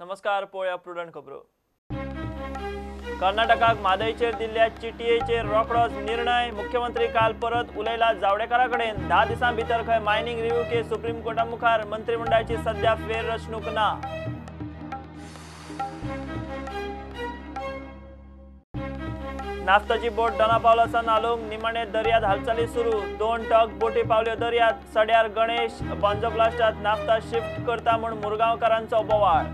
नमस्कार, पळोवया प्रुडंट खबरो. कर्नाटकाक म्हादयचेर दिल्ल्या चिटयेचेर रोखडोच निर्णय. मुख्यमंत्री काल परत उलयला जावडेकरा कडेन. 10 दिसां भितर खंय मायनिंग रिव्यू केस सुप्रीम कोर्टा मुखार. मंत्रिमंडळाची सध्या फेररचणूक ना. नाफ्ताची बोट दोना पावला नालूंक निमाणे दर्यात हालचाली सुरू. 2 टक बोटी पावल्यो दर्यात. सड्यार गणेश बॉन्जोप्लास्टात नाफ्ता शिफ्ट करता म्हूण मुरगांवकारांचो बोवाळ.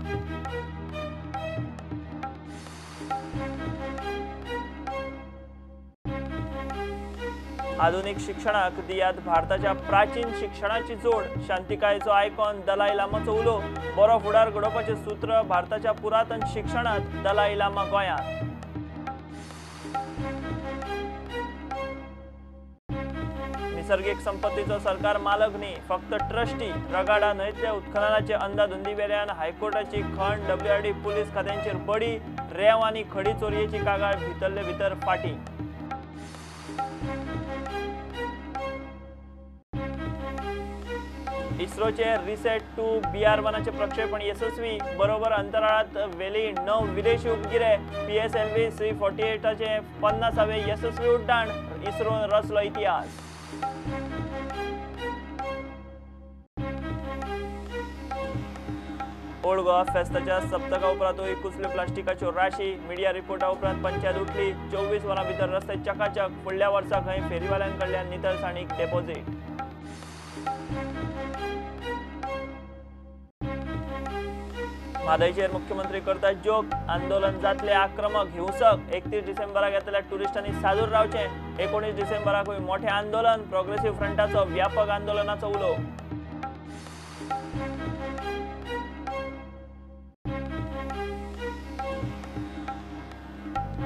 आधुनिक शिक्षणाक दियात भारताच्या प्राचीन शिक्षणाची जोड. शांतिकायेचो आयकॉन दलाई लामाचो उलो. बरो फुडार घडोवपाचें सूत्र भारताच्या पुरातन शिक्षणांत. दलाई लामा गोंयांत. निसर्गीक संपत्तीचो सरकार मालक न्ही, फक्त ट्रस्टी. रगाडा न्हंयतल्या उत्खननाचे अंदाधुंदी वेल्यान हायकोर्टाची खण. डब्ल्यूआरडी पुलीस खात्यांचेर बडी. रेंव आनी खडी चोरयेची कागाळ भितरले भितर फाटी. इस्रोचे रिसेट 2 BR-1 प्रक्षेपण यशस्वी. बरोबर अंतराळात वेली 9 विदेशी उपगिरे. PSLV C-48 50वे यशस्वी उड्डाण. इस्रोन रचलो इतिहास. ओल्ड गोवा फेस्ताच्या सप्तका उपरांतूय कुसल्यो प्लास्टिकाच्यो राशी. मिडिया रिपोर्टा उपरांत पंचायत उठली. 24 वरां भितर रस्ते चकाचक. फुडल्या वर्सा खंय फेरीवाल्यां कडल्यान नितळसाणीक डेपॉझिट. म्हादयचेर मुख्यमंत्री करता जोक. आंदोलन जातले आक्रमक, हिंसक. 31 डिसेंबराक येतल्या ट्युरिस्टांनी सादूर रावचें. 19 डिसेंबराकूय मोठें आंदोलन. प्रोग्रेसिव्ह फ्रंटाचो व्यापक आंदोलनाचो उलो.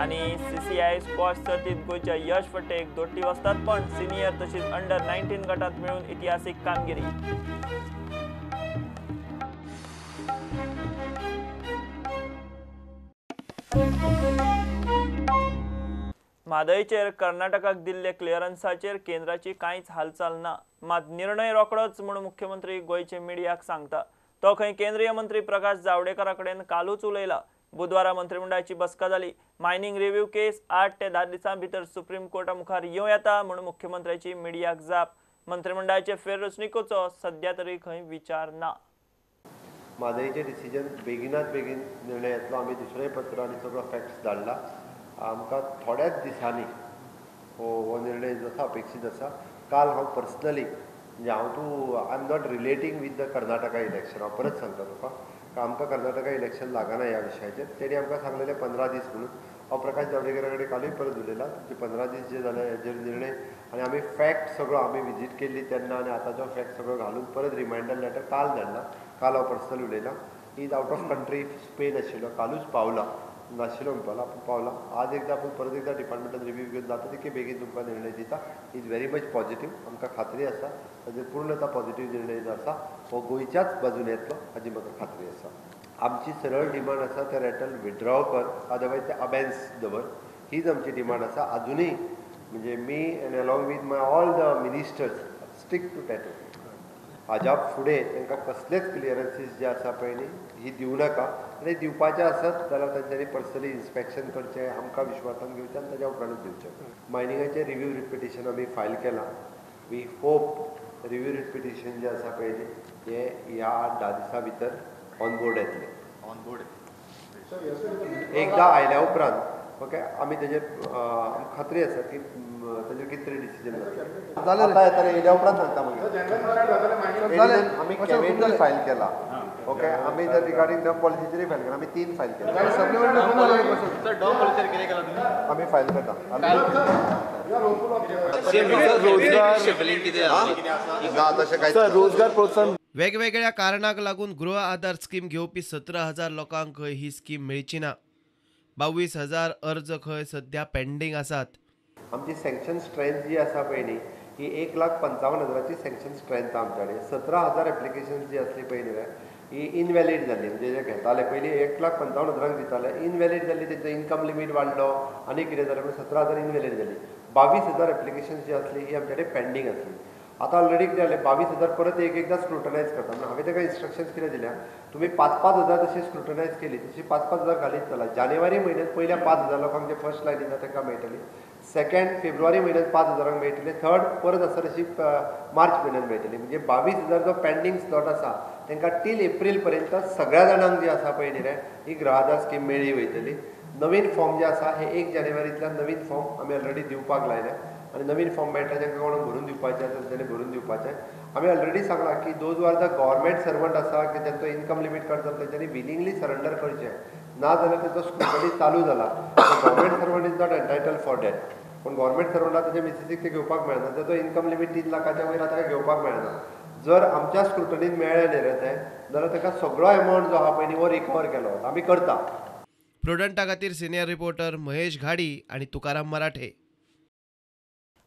आनी CCI squash सर्तीत गोंयच्या यश फटेक दोट्टी वस्ताद पण सिनियर तशीच अंडर 19 गटात मेळून इतिहासीक कामगिरी. म्हादयचेर कर्नाटकाक दिल्ले क्लियरन्साचेर केंद्राची कांयच हालचाल ना. मात निर्णय रोखडोच म्हूण मुख्यमंत्री गोंयचे मिडियाक सांगता. तो खंय केंद्रीय मंत्री प्रकाश जावडेकरा कडेन कालूच उलयला. बुधवारा मंत्रिमंडळाची बसका जाली. मायनिंग रिव्यू केस 8 ते 10 दिसां भितर सुप्रीम कोर्टा मुखार येवं येता म्हूण मुख्यमंत्र्याची मिडियाक जाप. मंत्रिमंडळाचे फेररचणुकेचो सध्या तरी खंय विचार ना. म्हादयचें डिसिजन बेगिनात बेगीन निर्णय येतलो. आमी दुसरें पत्र आनी सगळो फॅक्ट्स धाडला. आमकां थोड्याच दिसांनी हो निर्णय जो आसा अपेक्षीत आसा. काल हांव पर्सनली म्हणजे हांव तूं I am not relating with the Karnataka election. हांव परत सांगता तुका आमकां कर्नाटका इलेक्शन लागना ह्या विशयाचेर. तेणी आमकां सांगलेलें 15 दीस म्हणून. हांव प्रकाश जावडेकरा कडेन कालूय परत उलयला. तुमचे 15 दीस जे जाले हेजेर निर्णय आनी आमी फॅक्ट सगळो आमी विजीट केल्ली तेन्ना आनी आतांचो फॅक्ट सगळो घालून परत रिमायंडर लेटर काल धाडला. काल हांव personal उलयलां. Is out of country, Spain आशिल्लो, कालूच पावला. नाशिल्लो म्हणपाक आपूण पावला. आज एकदां आपूण परत एकदां डिपार्टमेंटान रिव्यू घेवन जाता तितके बेगीन तुमकां निर्णय दिता. Is very much positive. आमकां खात्री आसा ताजेर पूर्णता पॉझिटीव निर्णय जो आसा हो गोंयच्याच बाजून येतलो हाजी म्हाका खात्री आसा. आमची सरळ डिमांड आसा ते रेटल विड्रॉ कर, अदरवायज ते अबेन्स दवर, हीच आमची डिमांड आसा. आजुनूय म्हणजे me and along with my all the ministers stick to that. हाज्या फुडें तांकां कसलेच क्लियरन्सीस जे आसा पळय न्ही ही दिवं नाका. आनी दिवपाचें आसत जाल्यार तांच्यांनी पर्सनली इन्स्पेक्शन करचें, आमकां विश्वासान घेवचें आनी ताज्या उपरांतूच दिवचें. मायनिंगाचें रिव्यू रिपिटिशन आमी फायल केलां. We hope review repetition जें आसा पळय न्ही हें ह्या 8-10 दिसां भितर ऑन बोर्ड येतलें. ऑन बोर्ड एकदां आयल्या उपरांत ओके आमी तेजेर खात्री आसा की ताजेर कितें तरी डिसिजन जातलें. आतां येतलें येयल्या उपरांत सांगता मागीर. आमी कॅबिनेटूय फायल केला. ओके, आमी जर रिगार्डींग डंप पॉलिसीचेरूय फायल केला. आमी 3 फायल केला. आमी फायल करता. रोजगार प्रोत्साहन वेगवेगळ्या कारणाक लागून गृह आधार स्कीम घेवपी 17,000 लोकांक खंय ही स्कीम मेळची ना. 22,000 अर्ज खंय सध्या पेंडींग आसात. आमची सँक्शन स्ट्रेंथ जी आसा पळय न्ही ही 1,55,000ची सँक्शन स्ट्रेंथ आमच्या कडेन. 17,000 एप्लिकेशन जी आसली पळय न्ही ही इनवॅलीड जाल्ली. म्हणजे जे घेताले पयलीं 1,55,000 दिताले, इनवॅलीड जाल्ली. तेंचो इन्कम लिमीट वाडलो आनी कितें जालें म्हणून 17,000 इनवॅलीड जाली. 22,000 एप्लिकेशन जी आसली ही आमच्या कडेन पेंडींग आसली. आतां ऑलरेडी कितें जालें 22,000 परत एक एकदां स्क्रुटनायज करता. म्हणून हांवें ताका इन्स्ट्रक्शन्स कितें दिल्या, तुमी 5-5 हजार जशी स्क्रुटनायज केली तशी 5-5 हजार घालीत चला. जानेवारी म्हयन्यात पयल्या 5,000 लोकांक जे फर्स्ट लायनीन आसा तांकां मेळटली, सेकंड फेब्रुवारी म्हयन्यात 5,000रांक मेळटले, थर्ड परत आसा तशी मार्च म्हयन्यात मेळटली. म्हणजे 22,000 जो पेंडींग स्लॉट आसा तांकां टील एप्रील पर्यंत सगळ्या जाणांक जी आसा पळय न्ही रे ही गृह आधार स्कीम मेळ्ळी वयतली. नवीन फॉर्म जे आसा हे 1 जानेवारींतल्यान नवीन फॉर्म आमी ऑलरेडी दिवपाक लायल्या आनी नवीन फॉर्म मेळटा, जांकां कोणाक भरून दिवपाचें आसा तेणी भरून दिवपाचें. आमी ऑलरेडी सांगलां की those are the government servant आसा की तांचो इन्कम लिमीट कट जाता तेंच्यांनी विलिंगली सरंडर करचें, ना जाल्यार तेचो स्क्रुटनी चालू जाला. Government servant is not entitled for that, पूण गव्हर्मेंट सर्वंटाक तेजे मिसीसीक ते घेवपाक मेळना. ताचो इन्कम लिमीट 3 लाखाच्या वयर आतां घेवपाक मेळना. जर आमच्या स्क्रुटनीन मेळ्ळें न्ही रे तें जाल्यार ताका सगळो एमावंट जो आहा पळय न्ही हो रिकवर केलो वता, आमी करता. प्रुडंटा खातीर सिनियर रिपोर्टर महेश घाडी आणि तुकाराम मराठे.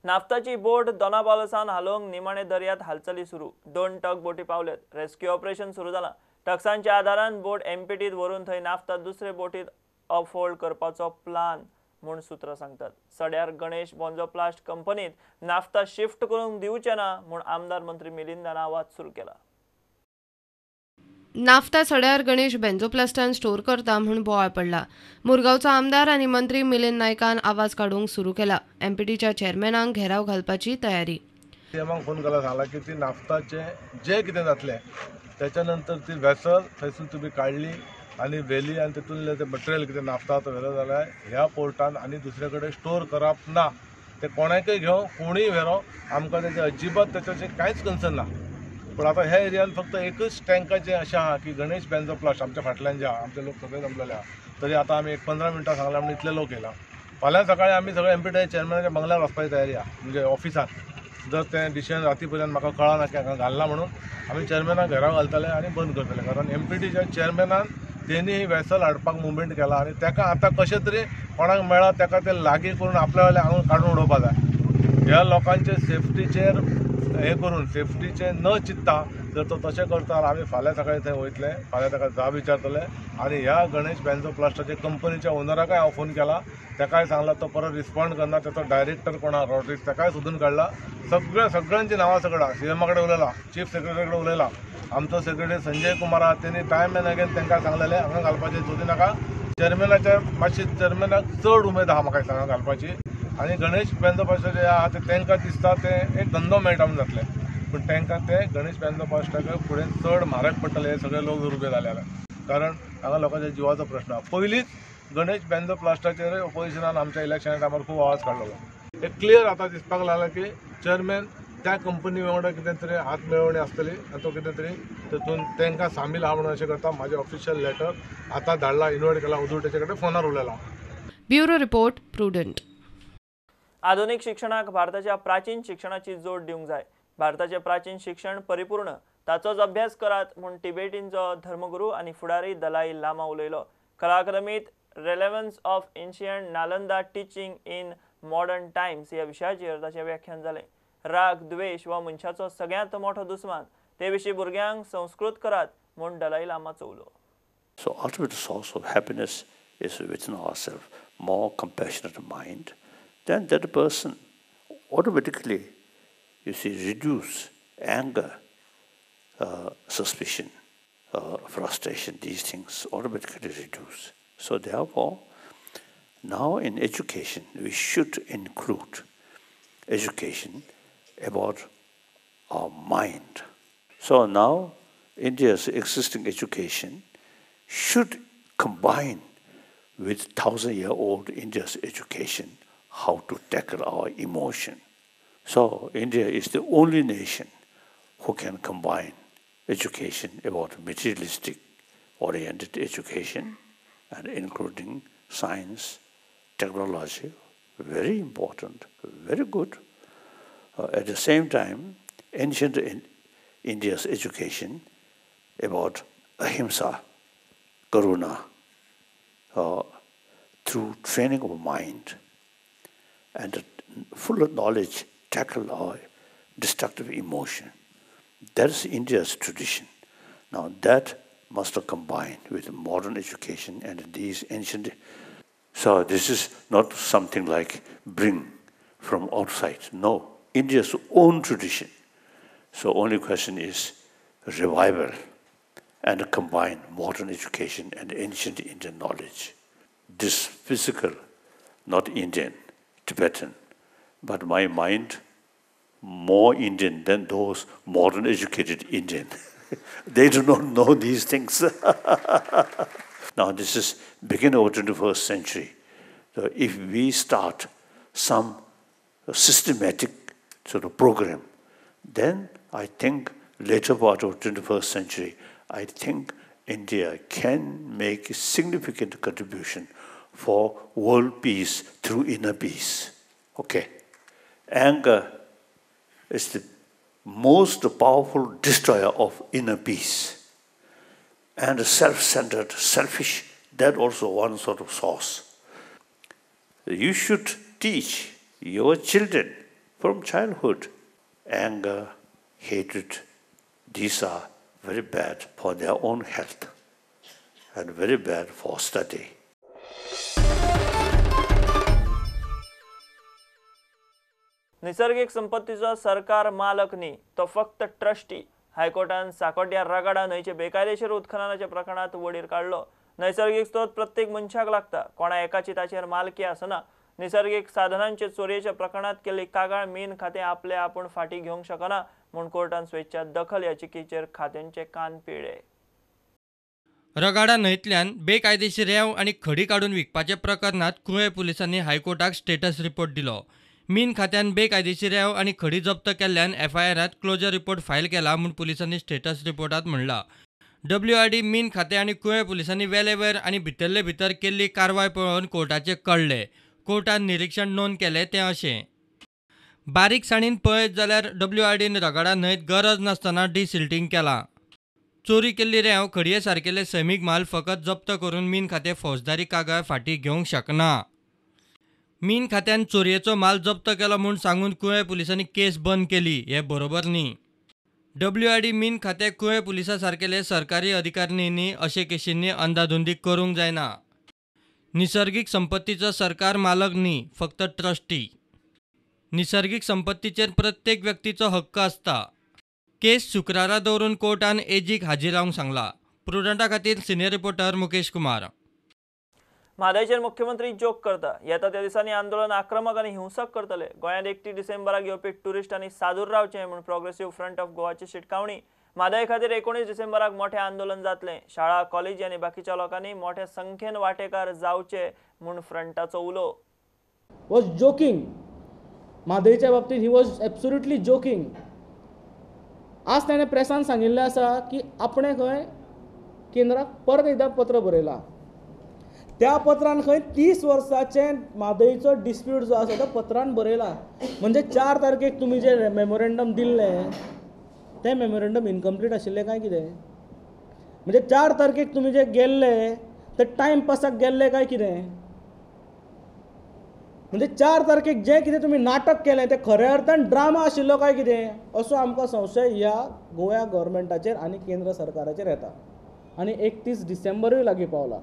नाफ्ताची बोट दोनापावलासान हालोवंक निमाणे दर्यांत हालचाली सुरू. 2 टग बोटी पावल्यात. रेस्क्यू ऑपरेशन सुरू जालां. टक्सांच्या आदारान बोट एमपीटीत व्हरून थंय नाफ्ता दुसरे बोटीत ऑफहोल्ड करपाचो प्लान म्हूण सुत्रां सांगतात. सड्यार गणेश बेंझोप्लास्ट कंपनीत नाफ्ता शिफ्ट करूंक दिवचे ना म्हूण आमदार मंत्री मिलिंदान आवाज सुरू केला. नाफ्ता सड्यार गणेश बेंझोप्लास्टान स्टोर करता म्हूण बोवाळ पडला. मुरगांवचो आमदार आनी मंत्री मिलिंद नायकान आवाज काडूंक सुरू केला. एमपीटीच्या चेअरमॅनाक घेराव घालपाची तयारी. सीएमाक फोन केला, सांगला की ती नाफ्ताचें जें कितें जातलें त्याच्या नंतर ती वेसल थंयसून तुमी काडली आनी व्हेली आनी तितूंतलें तें मटेरियल कितें नाफ्ता व्हेलो जाल्यार ह्या पोर्टान आनी दुसरे कडेन स्टोर करप ना. ते कोणाकय घेवं, कोणूय व्हेरो, आमकां तेजें अजिबात तेचें कांयच कन्सर्न ना. पूण आतां ह्या एरियान फक्त एकच टँकाचें अशें आहा की गणेश बेंझोप्लास्ट आमच्या फाटल्यान जे आहा, आमचे लोक सगळे जमलेले आहा. तरी आतां आमी एक 15 मिनटां सांगलां म्हणून इतले लोक येयला. फाल्यां सकाळी आमी सगळे एमपीटी चेअरमॅनाच्या बंगल्यार वचपाची तयारी आहा, म्हणजे ऑफिसान. जर तें डिसिजन राती पर्यंत म्हाका कळना की हांगा घालना म्हणून आमी चेअरमॅनाक घेराव घालतले आनी बंद करतले. कारण एमपीटीच्या चेअरमॅनान तेणी ही वेसल हाडपाक मुवमेंट केला आनी ताका आतां कशें तरी कोणाक मेळ्ळा ताका ते लागीं करून आपल्या वयल्यान हांगा काडून उडोवपा जाय. ह्या लोकांचे सेफ्टीचेर हें करून सेफ्टीचें न चिंतता जर तो तशें करता जाल्यार आमी फाल्यां सकाळीं थंय वयतले, फाल्यां ताका जाब विचारतले. आनी ह्या गणेश बेंझोप्लास्टाच्या कंपनीच्या ओनराकय हांव फोन केला, ताकाय सांगला, तो परत रिस्पोंड करना. ताचो डायरेक्टर कोण आहा रॉड्रिक्स ताकाय सोदून काडला. सगळ्या सगळ्यांची नांवां सगळं आहा. सीएमा कडेन उलयला, चीफ सेक्रेटरी कडेन उलयला. आमचो सेक्रेटरी संजय कुमार आहा, तेणी टायम एन्ड अगेन तांकां सांगलेलें हांगा घालपाचें चिंतू नाका. चेअरमॅनाच्या मातशी चेअरमॅनाक चड उमेद आहा म्हाका दिसता हांगा घालपाची. आनी गणेश बेंझोप्लास्टाचे आहा ते तांकां दिसता तें एक धंदो मेळटा म्हणून जातलें, पूण तांकां ते गणेश बेंझोप्लास्टाक फुडें चड म्हारग पडटलें हे सगळे लोक जर उबे जाले जाल्यार, कारण हांगा लोकांच्या जिवाचो प्रश्न आहा. पयलींच गणेश बेंझोप्लास्टाचेर ओपोजिशनान आमच्या इलेक्शना टायमार खूब आवाज काडलेलो. एक क्लियर आतां दिसपाक लागला की चेअरमॅन त्या कंपनी वांगडा कितें तरी हात मेळोवणी आसतली आनी तो कितें तरी तातूंत तांकां सामील आहा म्हणून अशें करता. म्हाजें ऑफिशियल लेटर आतां धाडला, इनवायट केला, अजून तेचे कडेन फोनार उलयला. Bureau report, prudent. आधुनिक शिक्षणाक भारताच्या प्राचीन शिक्षणाची जोड दिवंक जाय. भारताचें प्राचीन शिक्षण परिपूर्ण, ताचोच अभ्यास करात म्हूण टिबेटींचो धर्मगुरू आनी फुडारी दलाई लामा उलयलो. कला अकादमीत Relevance of Ancient Nalanda Teaching in Modern Times ह्या विशयाचेर ताचें व्याख्यान जालें. राग, द्वेश हो मनशाचो सगळ्यांत मोठो दुस्मान, ते विशीं भुरग्यांक संस्कृत करात म्हूण दलाई लामाचो उलो. So ultimate source of happiness is within ourselves, more compassionate mind, then that person automatically, you see, reduce anger, suspicion, frustration, these things automatically reduce. So therefore, now in education, we should include education about our mind. So now, India's existing education should combine with 1,000-year-old India's education, how to tackle our emotion. So India is the only nation who can combine education about materialistic oriented education and including science, technology, very important, very good. At the same time, ancient India's education about ahimsa, karuna, through training of mind and full of knowledge, tackle our destructive emotion. That is India's tradition. Now that must combine with modern education and these ancient. So this is not something like bring from outside. No, India's own tradition. So only question is revival and combine modern education and ancient Indian knowledge. This physical, not Indian, Tibetan, but my mind, more Indian than those modern educated Indian. They do not know these things. Now this is beginning of 21st century. So if we start some systematic sort of program, then I think later part of 21st century, I think India can make a significant contribution for world peace through inner peace. Okay. Anger is the most powerful destroyer of inner peace. And self-centered, selfish, that also one sort of source. You should teach your children from childhood. Anger, hatred, these are very bad for their own health and very bad for study. निसर्गीक संपत्तीचो सरकार मालक न्ही, तो फक्त trustee. हायकोर्टान साकोट्या Ragada न्हंयचे बेकायदेशीर उत्खननाच्या प्रकरणात वडीर काडलो. नैसर्गीक स्त्रोत प्रत्येक मनशाक लागता, कोणा एकाची ताचेर मालकी आसना. निसर्गीक साधनांचे चोरयेच्या प्रकरणात केल्ली कागाळ मीन खातें आपले आपूण फाटीं घेवंक शकना म्हूण कोर्टान स्वेच्छा दखल याचिकेचेर खात्यांचे कान पिळ्ळे. रगाडा न्हंयतल्यान बेकायदेशीर रेंव आनी खडी काडून विकपाच्या प्रकरणात कुळें पुलिसांनी हायकोर्टाक स्टेटस रिपोर्ट दिलो. मीन खात्यान बेकायदेशीर रेंव आनी खडी जप्त केल्ल्यान एफआयआरांत क्लोजर रिपोर्ट फायल केला म्हूण पुलिसांनी स्टेटस रिपोर्टांत म्हणलां. डब्ल्यूआरडी मीन खातें आनी कुळें पुलिसांनी वेलेवेर आनी भितरले भितर केल्ली कारवाय पळोवन कोर्टाचें कळ्ळें. कोर्टान निरीक्षण नोंद केलें तें अशें. बारीकसाणीन पळयत जाल्यार डब्ल्यूआरडीन रगाडा न्हंयत गरज नासतना डिसिल्टींग केलां. चोरी केल्ली रेंव खडये सारकेले सैमीक माल फकत जप्त करून मीन खातें फौजदारी कागाळ फाटीं घेवंक शकना. मीन खात्यान चोरयेचो माल जप्त केलो म्हूण सांगून कुळें पुलिसांनी केस बंद केली हें बरोबर न्ही. डब्ल्यूआरडी मीन खातें कुळें पुलिसां सारकेले सरकारी अधिकाऱ्यांनी अशे केशींनी अंदाधुंदी करूंक जायना. निसर्गीक संपत्तीचो सरकार मालक न्ही, फक्त ट्रस्टी. निसर्गीक संपत्तीचेर प्रत्येक व्यक्तीचो हक्क आसता. केस शुक्रारा दवरून कोर्टान एजीक हाजीर रावंक सांगला. प्रुडंटा खातीर सिनियर रिपोर्टर मुकेश कुमार. म्हादयचेर मुख्यमंत्री जोक करता. येता त्या दिसांनी आंदोलन आक्रमक आनी हिंसक करतले. गोंयांत 31 डिसेंबराक येवपी ट्युरिस्टांनी सादूर रावचें म्हूण प्रोग्रेसिव्ह फ्रंट ऑफ गोवाची शिटकावणी. म्हादय खातीर 19 डिसेंबराक मोठें आंदोलन जातलें. शाळा, कॉलेजी आनी बाकीच्या लोकांनी मोठ्या संख्येन वांटेकार जावचे म्हूण फ्रंटाचो उलो. वॉज जोकींग. म्हादयच्या बाबतींत he was absolutely joking. आज ताणें प्रेसान सांगिल्लें आसा की आपणें खंय केंद्राक परत एकदां पत्र बरयलां. त्या पत्रान खंय 30 वर्सांचे म्हादयचो डिस्प्यूट जो आसा तो पत्रान बरयला. म्हणजे 4 तारखेक तुमी जें मेमोरेंडम दिल्लें तें मेमोरेंडम इनकम्प्लीट आशिल्लें काय कितें? म्हणजे 4 तारखेक तुमी जे गेल्ले ते टायमपासाक गेल्ले काय कितें? म्हणजे 4 तारखेक जें कितें तुमी नाटक केलें तें खऱ्या अर्थान ड्रामा आशिल्लो काय कितें, असो आमकां संशय ह्या गोवा गव्हर्मेंटाचेर आनी केंद्र सरकाराचेर येता. आनी 31 डिसेंबरूय लागीं पावला.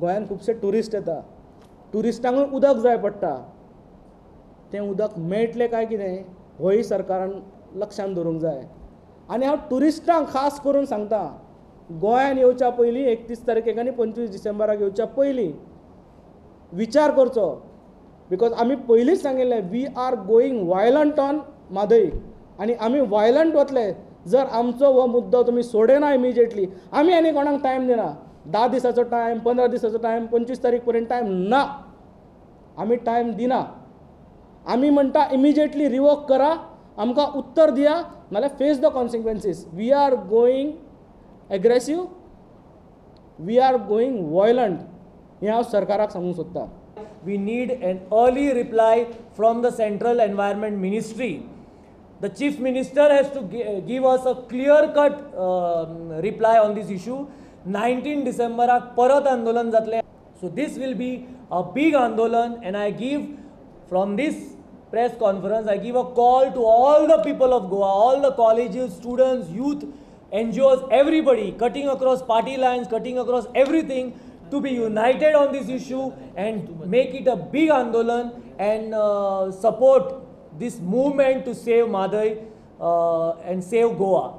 गोंयांत खुबशे ट्युरिस्ट येता, ट्युरिस्टांकूय उदक जाय पडटा. तें उदक मेळटलें काय कितें होय सरकारान लक्षांत दवरूंक जाय. आनी हांव ट्युरिस्टांक खास करून सांगता, गोंयांत येवच्या पयलीं 31 तारखेक आनी 25 डिसेंबराक येवच्या पयलीं विचार करचो. Because आमी पयलींच सांगिल्लें we are going violent on Mhadei. आनी आमी वायलंट वतले जर आमचो हो मुद्दो तुमी सोडना इमिजिएटली. आमी आनी कोणाक टायम दिना, 10 दिसाचो टायम, 15 दिसाचो टायम, 25 तारीख पर्यंत टायम ना. आमी टायम दिना. आमी म्हणटा इमिजिएटली रिवोक करा, आमकां उत्तर दिया, नाल्यार face the consequences. We are going aggressive, we are going violent, हें हांव सरकाराक सांगूंक सोदतां. We need an early reply from the Central Environment Ministry. The Chief Minister has to give us a clear-cut reply on this issue. 19 December parat andolan jatle. So this will be a big andolan, and I give from this press conference, I give a call to all the people of Goa, all the colleges, students, youth, NGOs, everybody, cutting across party lines, cutting across everything, to be united on this issue and make it a big andolan and support this movement to save Mhadei. and save Goa.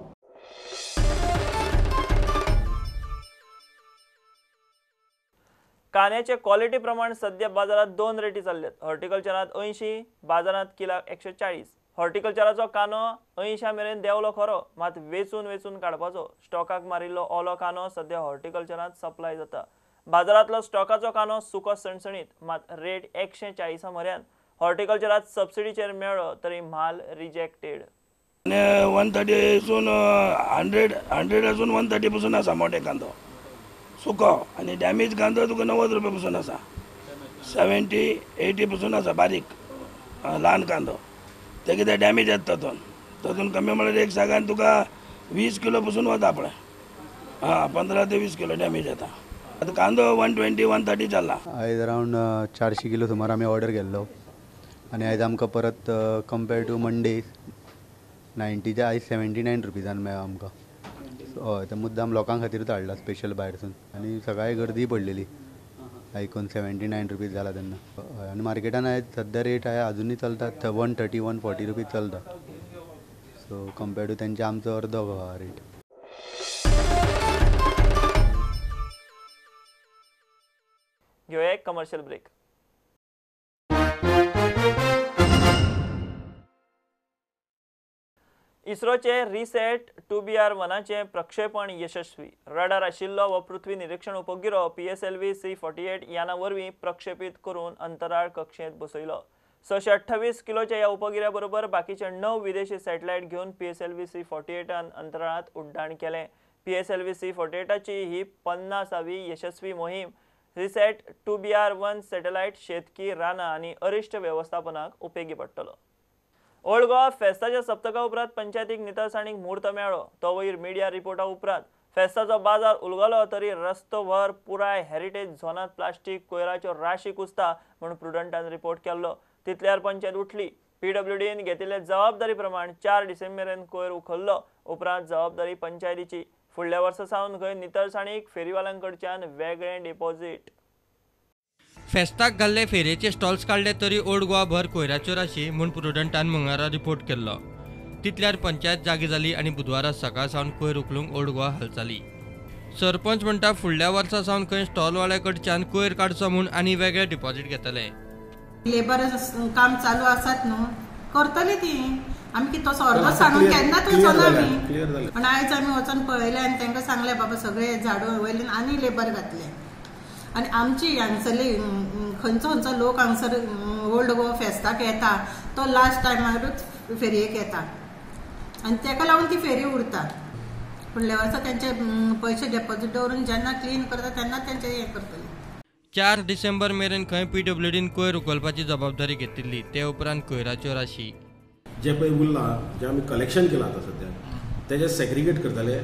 कांद्याचे quality प्रमाण सध्या बाजारात 2 रेटी चालल्यात. हॉर्टिकल्चरात 80, बाजारात किलाक 140. हॉर्टिकल्चराचो कांदो 80 मेरेन देंवलो खरो, मात वेचून वेचून काडपाचो. स्टॉकाक मारिल्लो ओलो कांदो सध्या हॉर्टिकल्चरात सप्लाय जाता. बाजारांतलो स्टॉकाचो कांदो सुको सणसणीत, मात रेट 140 म्हऱ्यान. हॉर्टिकल्चरात सबसिडीचेर मेळ्ळो तरी म्हाल रिजेक्टेड. 130 सून 100 100 130 पसून आसा मोठे कांदो सुको, आनी डॅमेज कांदो तुका 90 रुपया पसून आसा, 70 80 पसून आसा बारीक ल्हान कांदो. ते कितें डॅमेज येता तातूंत तातूंत कमी म्हळ्यार एक सागान तुका 20 किलो पसून वता पळय, आं 15 ते 20 किलो डॅमेज येता. आतां कांदो 120 130 चल्ला. आयज अरावंड 400 किलो सुमार आमी ऑर्डर केल्लो आनी आयज आमकां परत कंपेर टू मंडे 90च्या आयज 79 रुपीजान मेळ्ळो आमकां. हय, ते मुद्दाम लोकां खातीरूच हाडला स्पेशल भायरसून, आनी सकाळी गर्दी पडलेली आयकून 79 रुपीज जाला तेन्ना. हय, आनी मार्केटान आयज सद्या रेट आहे अजुनूय चलता 130 140 रुपीज चलता. सो कंपेर टू तेंचे आमचो अर्दो आहा रेट. घेवया एक कमर्शियल ब्रेक. इस्रोचे रिसेट 2BR-1 प्रक्षेपण यशस्वी. रडार आशिल्लो हो पृथ्वी निरीक्षण उपगिरो PSLV C-48 याना वरवीं प्रक्षेपित करून अंतराळ कक्षेंत बसयलो. 628 किलोच्या ह्या उपगिऱ्या बरोबर बाकीचे 9 विदेशी सॅटेलायट घेवन PSLV C-48 अंतराळांत उड्डाण केलें. PSLV C-48ची ही 50वी यशस्वी मोहीम. रिसेट 2BR-1 satellite शेतकी, रानां आनी अरिश्ट वेवस्थापनाक उपेगी पडटलो. ओल्ड गोवा फेस्ताच्या सप्तका उपरांत पंचायतीक नितळसाणीक म्हूर्त मेळ्ळो. तो वयर मिडिया रिपोर्टा उपरांत फेस्ताचो बाजार उलगलो तरी रस्तो भर पुराय हेरिटेज झोनांत प्लास्टीक कोयराच्यो राशी कुसता म्हूण प्रुडंटान रिपोर्ट केल्लो. तितल्यार पंचायत उठली. PWDन घेतिल्ले जबाबदारी प्रमाण 4 डिसेंबरेन कोयर उखल्लो. उपरांत जबाबदारी पंचायतीची. फुडल्या वर्सा सावन खंय नितळसाणीक फेरीवाल्यांकडच्यान वेगळें डिपॉझिट. फेस्ताक घाल्ले फेरयेचे स्टॉल्स काडले तरी ओल्ड गोवा भर कोयराच्यो राशी म्हूण प्रुडंटान मंगळारा रिपोर्ट केल्लो. तितल्यार पंचायत जागी जाली आनी बुधवारा सकाळ सावन कोयर उखलूंक ओल्ड गोवा हालचाली. सरपंच म्हणटा फुडल्या वर्सा सावन खंय स्टॉलवाल्या कडच्यान कोयर काडचो म्हूण आनी वेगळे डिपॉझिट घेतले. लेबर काम चालू आसात न्हू, करतली ती. आमी कितें तसो अर्दो सांगून केन्नाच वचना आमी, पण आयज आमी वचून पळयलें आनी तांकां सांगलें बाबा सगळे झाडू वयल्यान आनी लेबर घातले. आनी आमची हांगसरली खंयचो खंयचो लोक हांगसर ओल्ड गोवा फेस्ताक येता तो लास्ट टायमारूच फेरयेक येता आनी ताका लागून ती फेरी उरता. फुडल्या वर्सा तेंचे पयशे डेपोजीट दवरून जेन्ना क्लीन करता तेन्ना तेंचे हें करतले. 4 डिसेंबर मेरेन खंय PWDन कोयर उखलपाची जबाबदारी घेतिल्ली. ते उपरांत कोयराच्यो राशी जे पळय उरलां जें आमी कलेक्शन केलां आतां सद्या तेजें सेग्रिगेट करतले.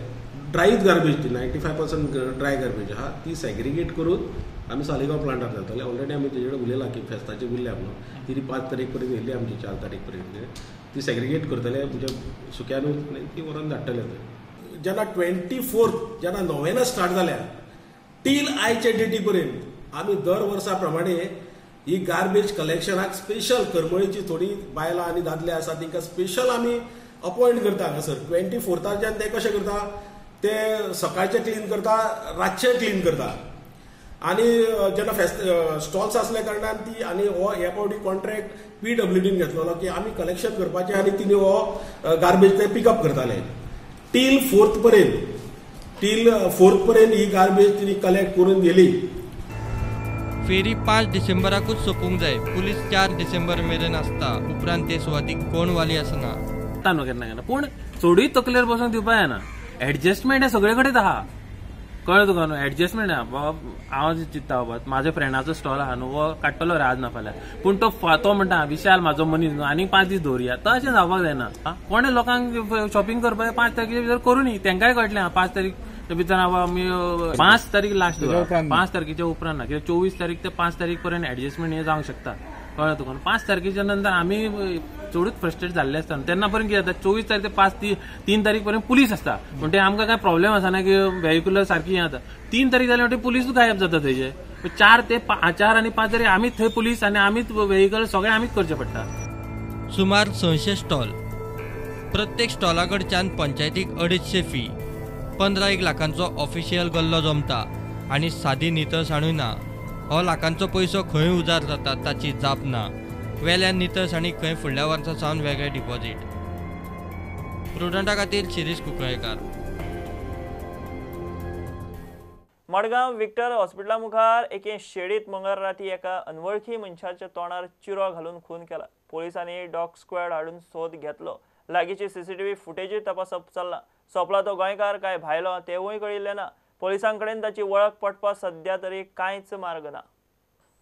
ड्रायच गार्बेज ती 95% ड्राय गार्बेज आहा ती सेग्रिगेट करून आमी सालिगांव प्लांटार घालतले. ऑलरेडी आमी तेजे कडेन उलयलां की फेस्ताची उरल्या म्हणून ती 5 तारीख पर्यंत येयल्ली आमची 4 तारीख पर्यंत ती सेग्रिगेट करतले म्हणजे सुक्यानूच ती व्हरोन धाडटले. जेन्ना 24 जेन्ना नोव्हेंबर स्टार्ट जाल्या टील आयचे डेटी पर्यंत आमी दर वर्सा प्रमाणे ही गार्बेज कलेक्शनाक स्पेशल करमळीची थोडी बायलां आनी दादले आसा तांकां स्पेशल आमी अपॉयंट करता हांगासर. 24ताच्यान ते कशें करता, ते सकाळचे क्लीन करता, रातचे क्लीन करता. आनी जेन्ना फेस्त स्टॉल्स आसल्या कारणान ती आनी हो ह्या फावटी कॉन्ट्रॅक्ट PWDन घेतलेलो की आमी कलेक्शन करपाचें आनी तिणी हो गार्बेज ते पिकअप करताले. टील 4 पर्यंत ही गार्बेज तिणी कलेक्ट करून दिली. फेरी 5 डिसेंबराकूच सोंपूंक जाय. पुलीस 4 डिसेंबर मेरेन आसता. उपरांत ते सुवातीक कोण वाली आसना. न्हू केन्ना केन्ना पूण चडूय तकलेर बसून दिवपा जायना. एडजस्टमेंट हें सगळे कडेन आहा, कळ्ळें तुका न्हू. एडजस्टमेंट आहा बाबा. हांव चिंत्ता बाबा म्हाज्या फ्रेंडाचो स्टॉल आहा न्हू, हो काडटलो रे आज ना फाल्यां, पूण तो म्हणटा विशाल म्हाजो मनीस न्हू आनीक 5 दीस दवरुया. तशें जावपाक जायना. कोणें लोकांक शॉपिंग करपाक 5 तारखेच्या भितर करूनी, तांकांय कळटलें 5 तारीख भितर आमी 5 तारीख लास्ट, 5 तारखेच्या उपरांत ना, कित्याक 24 तारीख ते 5 तारीख पर्यंत एडजस्टमेंट हें जावंक शकता. कळ्ळें तुका. 5 तारखेच्या नंतर आमी चडूच फ्रस्ट्रेट जाल्ले आसता. तेन्ना पर्यंत कितें जाता, 24 तारीख ते 3 तारीख पर्यंत पुलीस आसता, म्हणटे आमकां कांय प्रॉब्लेम आसना की व्हेहिकुलर सारकी हें जाता. 3 तारीख जाली म्हणटे पुलीसूच गायब जाता थंयचे. 4 आनी 5 तारीख आमीच थंय पुलीस आनी आमीच व्हेहिकल सगळें आमीच करचें पडटा. सुमार 600 स्टॉल, प्रत्येक स्टॉला कडच्यान पंचायतीक 250 फी, 15 लाखांचो ऑफिशियल गल्लो जमता आनी सादी नितळसाणूय ना. हो लाखांचो पयसो खंय उजार जाता ताची जाप ना. वेल्यान नितळसाणी खंय फुडल्या वर्सा सावन वेगळे डिपॉझिट. प्रुडंटा खातीर शिरीष कुंकळेकार. मडगांव विक्टर हॉस्पिटला मुखार एके शेडीत मंगळार राती एका अनवळखी मनशाच्या तोंडार चिरो घालून खून केला. पोलिसांनी डॉग स्क्वॅड हाडून सोद घेतलो. लागींची सीसीटीव्ही फुटेजूय तपासप चल्ला. सोंपला तो गोंयकार काय भायलो तेवूय कळिल्लें ना. पोलिसां कडेन ताची वळख पटपा सध्या तरी कांयच मार्ग ना.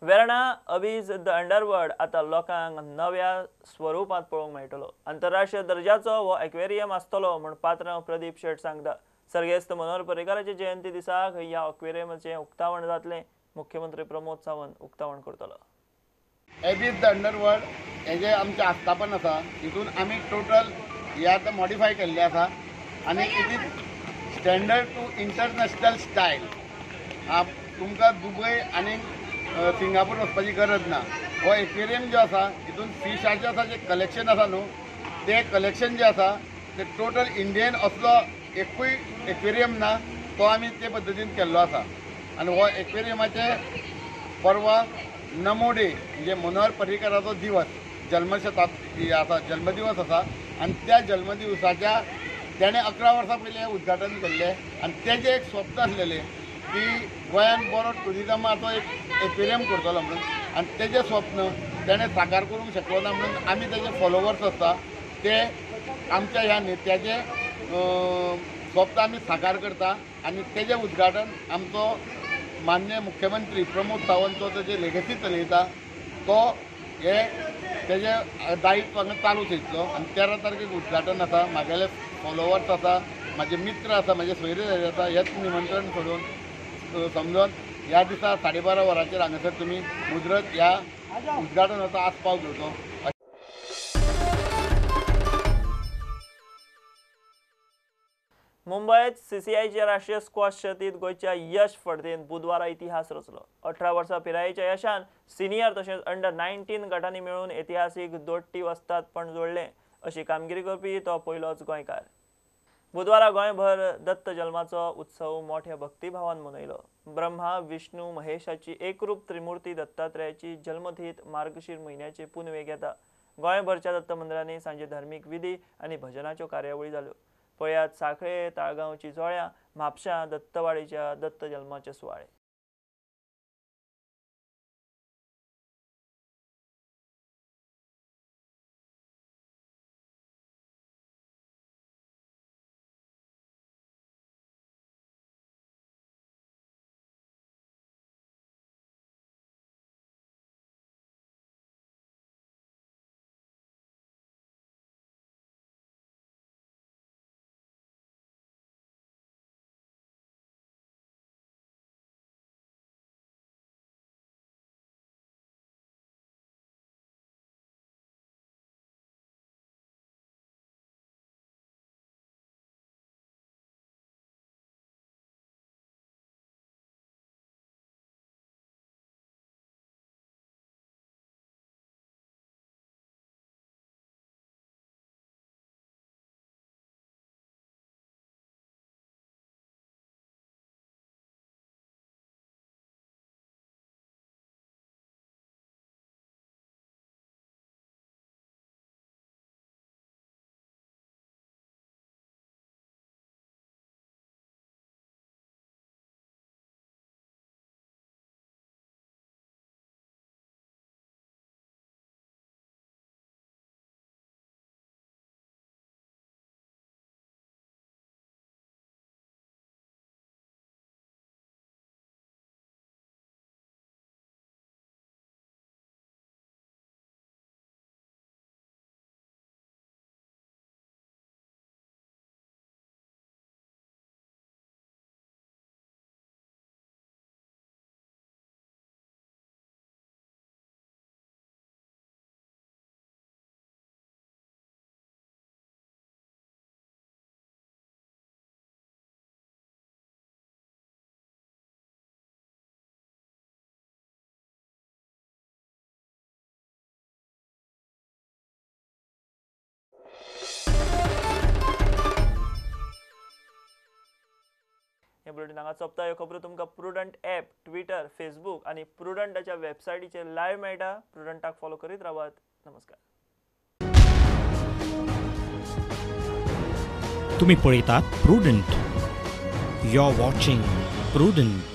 वेर्णा अबीज the underworld आतां लोकांक नव्या स्वरुपांत पळोवंक मेळटलो. आंतरराष्ट्रीय दर्जाचो हो एक्वेरियम आसतलो म्हूण पात्रांव प्रदीप शेट सांगता. सर्गेस्त मनोहर पर्रीकाराचे जयंती दिसाक ह्या एक्वेरियमाचें उक्तावण जातलें. मुख्यमंत्री प्रमोद सावंत उक्तावण करतलो. एबीज the underworld हे जे आमचें आस्थापन आसा हितून आमी टोटल हे आतां मॉडिफाय केल्लें आसा आनी it is standard to international style. तुमकां दुबय आनी सिंगापूर वचपाची गरज ना. हो एक्वेरियम जो आसा हितून फिशाचें आसा जें कलेक्शन आसा न्हू तें कलेक्शन जें आसा तें टोटल इंडियन असलो एकूय एक्वेरियम ना तो आमी ते पद्दतीन केल्लो आसा. आनी हो एक्वेरियमाचें परवा नमो डे म्हणजे मनोहर पर्रीकराचो दिवस जल्मशताब्दी आसा, जल्मदिवस आसा आनी त्या जल्मदिवसाच्या तेणें 11 वर्सां पयलीं उद्घाटन केल्लें आनी तेजें एक स्वप्न आसलेलें की गोंयान बरो ट्युरिजमाचो एक एक्वेरियम करतलो म्हणून आनी तेजें स्वप्न तेणें साकार करूंक शकलो ना म्हणून आमी तेजे फॉलोवर्स आसता ते आमच्या ह्या नेत्याचें स्वप्न आमी साकार करता आनी तेजें उद्घाटन आमचो मान्य मुख्यमंत्री प्रमोद सावंत जो तेजे लेगसी चलयता तो हे तेजें दायित्व हांगा चालू थेयतलो आनी 13 तारखेक उद्घाटन आसा. म्हागेले फॉलोवर्स आसा, म्हाजे मित्र आसा, म्हाजे सोयरे आसा, हेच निमंत्रण सोडून समजून ह्या दिसा 12:30 वरांचेर हांगासर तुमी मुजरत ह्या उद्घाटनाचो आस्पाव घेवचो. मुंबयत सीसीआयच्या राष्ट्रीय स्क्वॉश सर्तींत गोंयच्या यश फडतेन बुधवारा इतिहास रचलो. 18 वर्सां पिरायेच्या यशान सिनियर तशेंच अंडर 19 गटांनी मेळून इतिहासीक दोट्टी वस्तादपण जोडलें. अशी कामगिरी करपी तो पयलोच गोंयकार. बुधवारा गोंयभर दत्त जल्माचो उत्सव मोठ्या भक्तिभावान मनयलो. ब्रह्मा विष्णू महेशाची एकरूप त्रिमूर्ती दत्तात्रेयाची जल्मथीत मार्गशीर म्हयन्याचे पुनवेक येता. गोंयभरच्या दत्त मंदिरांनी सांजे धार्मीक विधी आनी भजनाच्यो कार्यावळी जाल्यो. पळयात साखळे, ताळगांव, चिचोळ्यां, म्हापशां दत्तवाडीच्या दत्त जल्माचे सुवाळे. हे बुलेटीन हांगा सोंपता. ह्यो खबरो तुमकां प्रुडंट ॲप, ट्विटर, फेसबूक आनी प्रुडंटाच्या वेबसायटीचेर लायव्ह मेळटा. प्रुडंटाक फॉलो करीत रावात. नमस्कार. तुम्ही पळयतात Prudent. You are watching Prudent.